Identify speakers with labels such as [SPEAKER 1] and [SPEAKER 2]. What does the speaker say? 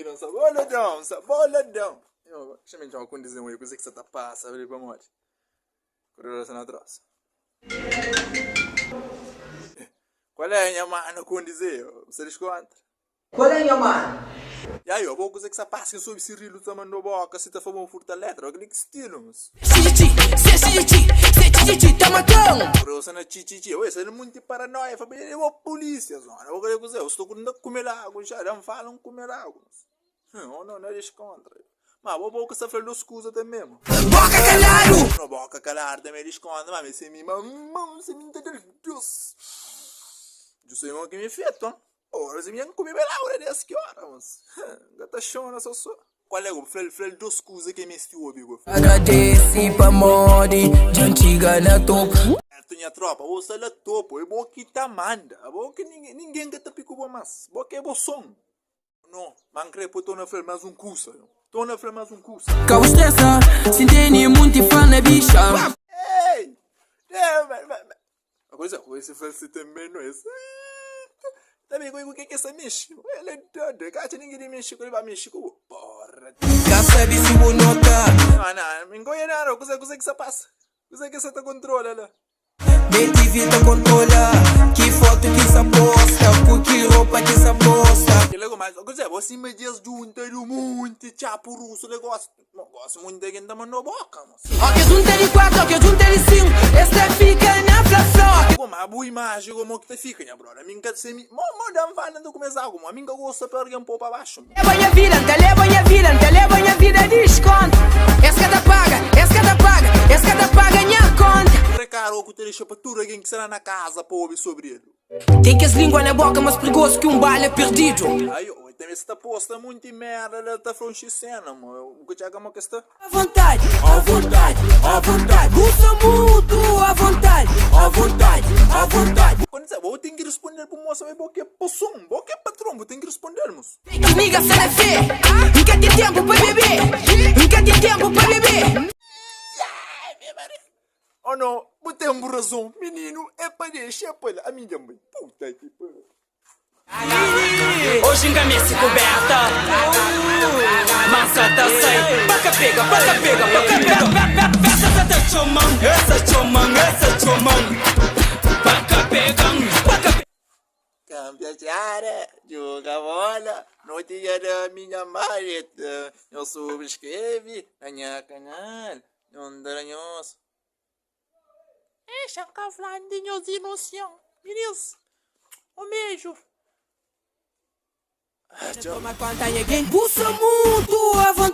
[SPEAKER 1] Não, sa boladão, sa boladão. Deixa eu ver condição aí, coisa que você tá passa ali pamodi. Corredor na troça. Qual é, nha mano, condizer? Você descontra?
[SPEAKER 2] Qual é, nha mano?
[SPEAKER 1] E aí, ó, boa coisa que sa passa em sob Cirilo tá mandou boca, se tá fazendo furta letra, olha que estilo, mas. Você na chi chi chi, ué, você é muito paranoia, família, eu vou polícia, zona, eu vou dizer, eu estou com comer água, já, não falam comer água. Ou não, não é descontra. Mas boa boca está falando escusa também, mano.
[SPEAKER 2] Boca calado!
[SPEAKER 1] Não, boca calado também descontra, mas você me mamão, você me entendeu, Deus. Eu sei que me feito, Ora, se minha comi bela hora desse que hora, mas. Gata chona só só. Qual é o flel flel dos coisas que me estiu, amigo?
[SPEAKER 2] Agradeci pamodi de antiga na topo.
[SPEAKER 1] Minha tropa, você lá topo, é bom que tá manda, é bom que ninguém ninguém que tá pico bom mais, bom que é bom som. Não, man crepo tô na flel mais um curso, tô na flel mais um curso.
[SPEAKER 2] Ka estressa, se tem muito fã na bicha.
[SPEAKER 1] Ei! É, mas, mas, a coisa, esse flel se também não é. Também com o que que essa mexe? Ele é doido, cacha ninguém mexe com ele vai mexer com porra.
[SPEAKER 2] Já sabe se o nota.
[SPEAKER 1] Não, não, me engoia não, coisa coisa que você passa. Coisa que você tá controla lá.
[SPEAKER 2] BTV tá controla. Que foto que se posta, com que roupa que se posta.
[SPEAKER 1] Que logo mais, coisa, você me diz junta do monte, chapo russo, negócio. Não gosto muito de quem tá mandando boca, moço.
[SPEAKER 2] Ok, junta de 4, ok, junta de 5. Esta fica na fla
[SPEAKER 1] Como a boa imagem, como que te fica, nha brother? A mim que se me, mo, mo, dá um de começar como a mim que gosta para alguém um pouco para baixo.
[SPEAKER 2] Leva minha vida, te leva minha vida, te leva minha vida, desconto. Essa cada paga, essa cada paga, essa cada paga minha conta.
[SPEAKER 1] Recaro que te deixa para tudo alguém que será na casa para ouvir sobre ele.
[SPEAKER 2] Tem que as línguas na boca, mas perigoso que um balha perdido.
[SPEAKER 1] Aí, ó, também se tá posta muito merda, ela tá falando cena, mano. O que te como que está?
[SPEAKER 2] À vontade, à vontade, à vontade. Usa muito à vontade, à vontade, à vontade.
[SPEAKER 1] Quando você, vou ter que responder pro moço, mas porque é possum, porque é patrão, vou ter que responder, moço.
[SPEAKER 2] Que nigga se na fé, nunca tem tempo pra beber, nunca tem tempo pra beber.
[SPEAKER 1] Oh não, vou ter um razão, menino, é para deixar para a minha mãe. Puta que pariu.
[SPEAKER 3] Hoje engame-se coberta Massa tá sai Paca pega, paca pega, paca pega Essa tá chomang, essa chomang, essa chomang Paca pega, paca pega
[SPEAKER 1] Campeonato, joga bola, no dia da minha maleta, eu subscreve na minha canal, não daranhos. É, chancaflandinhos inocentes, meninos, um beijo.
[SPEAKER 2] Toma conta, ninguém. Usa muito à vontade.